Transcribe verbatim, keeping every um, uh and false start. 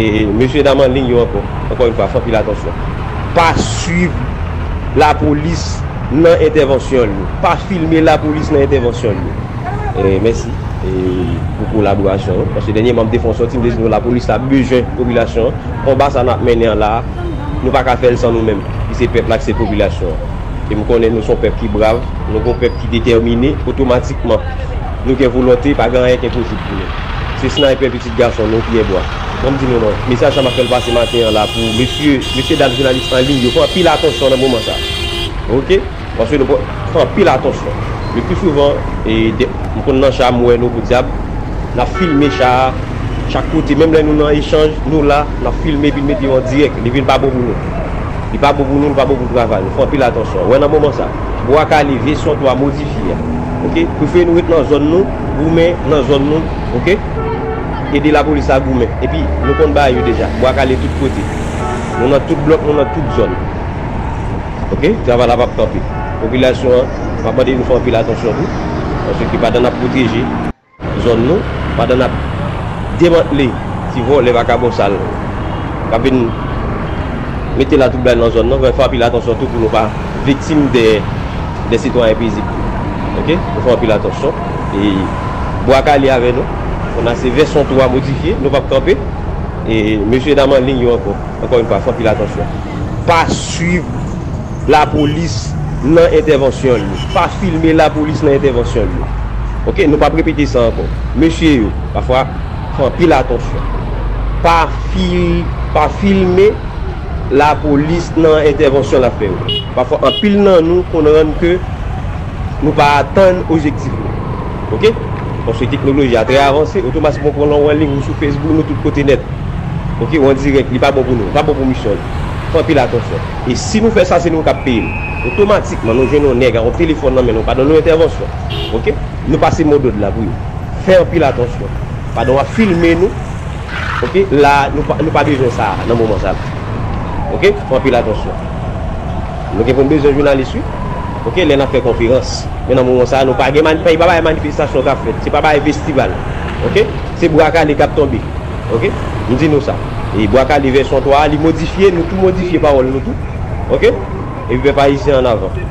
E mesye dam an liy yo ankò, ankò yon fwa, fè anpil atansyon. Pa swiv lapolis nan entèvansyon l yo. Pa filme lapolis nan entèvansyon l yo. E mèsi e pou kolaborasyon an. Paske dènyèman m te fè yon sòti, m te di nou lapolis la bezwen popilasyon an. Konba sa n ap mennen an la a, nou pa ka fè l san nou menm, ki se pèp la, ki se popilasyon an. E m konnen nou se yon pèp ki brav, nou gon pèp ki detèmine, otomatikman nou gen volonte, pa gen anyen ki enposib pou nou. Se sniper pitit gason nou, Pyè Bwa. Ban m di nou non. Mesaj sa m ap fè l pase maten an la pou mesye, mesye dam jounalis an liy yo, fè anpil atansyon nan moman sa. Oke? Paske nou fè anpil atansyon. Le pli souvan, e, de, m konn nan cha, m wè nou pou dyab. N ap filme cha a, chak kote. Menm lè nou nan echanj, nou la, n ap filme epi n mete yo an dirèk. Li vin pa bon pou nou. Li pa bon pou nou, li pa bon pou travay nou. Fè anpil atansyon. Wè nan moman sa, Bwa Kale, vèsyon twa modifye a. Oke? Prefere nou ret nan zòn nou, goumen nan zòn nou. Oke? Ede lapolis la goumen. Epi, nou konn bagay yo deja. Bwa Kale tout kote. Nou nan tout blòk, nou nan tout zòn. Oke? Travay la p ap kanpe. Popilasyon an, m ap mande nou fè anpil atansyon tou. Paske pandan n ap pwoteje zòn nou, pandan n ap demantle ti vòlè vakabon sal k ap vin mete latwoublay nan zòn nan, fè anpil atansyon tou pou nou pa viktim de, de sitwayen pezib. Oke? Nou fè anpil atansyon. E Bwa Kale avè nou. Konn a se vèsyon twa modifye, nou p ap kanpe. E mesye dam an liy yo ankò, ankò yon fwa, fè anpil atansyon. Pa swiv lapolis nan entèvansyon l yo. Pa filme lapolis nan entèvansyon l yo. Oke, nou p ap repete sa ankò. Mesye yo, pafwa, fè anpil atansyon. Pa fil, pa filme lapolis nan entèvansyon l ap fè yo. Pafwa, anpil nan nou konn rann ke nou pa atenn objektif nou. Oke? Paske teknoloji a trè avanse, otomatikman w pran lè w anliy, ou sou Facebook, nou tout kote nèt. Oke, ou an dirèk, li pa bon pou nou, li pa bon pou misyon li. Fè anpil atansyon. E si nou fè sa, se nou k ap peye l. Otomatikman, nou jwenn yon nèg ak yon telefòn nan men nou, pa nan yon entèvansyon. Oke? Nou pase modòd la pou yo. Fè anpil atansyon. Pandan w ap filme nou, oke, la, nou pa, nou pa bezwen sa a nan moman sa la. Oke? Fè anpil atansyon. Nou gen pou n bezwen jounalis, wi. Oke? Lè n ap fè konferans. Men nan moman sa a, nou pa gen mani-, pa, pa bagay manifestasyon k ap fèt. Se pa bagay festival. Oke? Se Bwa Kale k ap tonbe. Oke? M di nou sa. E Bwa Kale vèsyon twa a, li modifye, nou tou modifye pawòl nou tou. Oke? Epi pèp ayisyen an avan.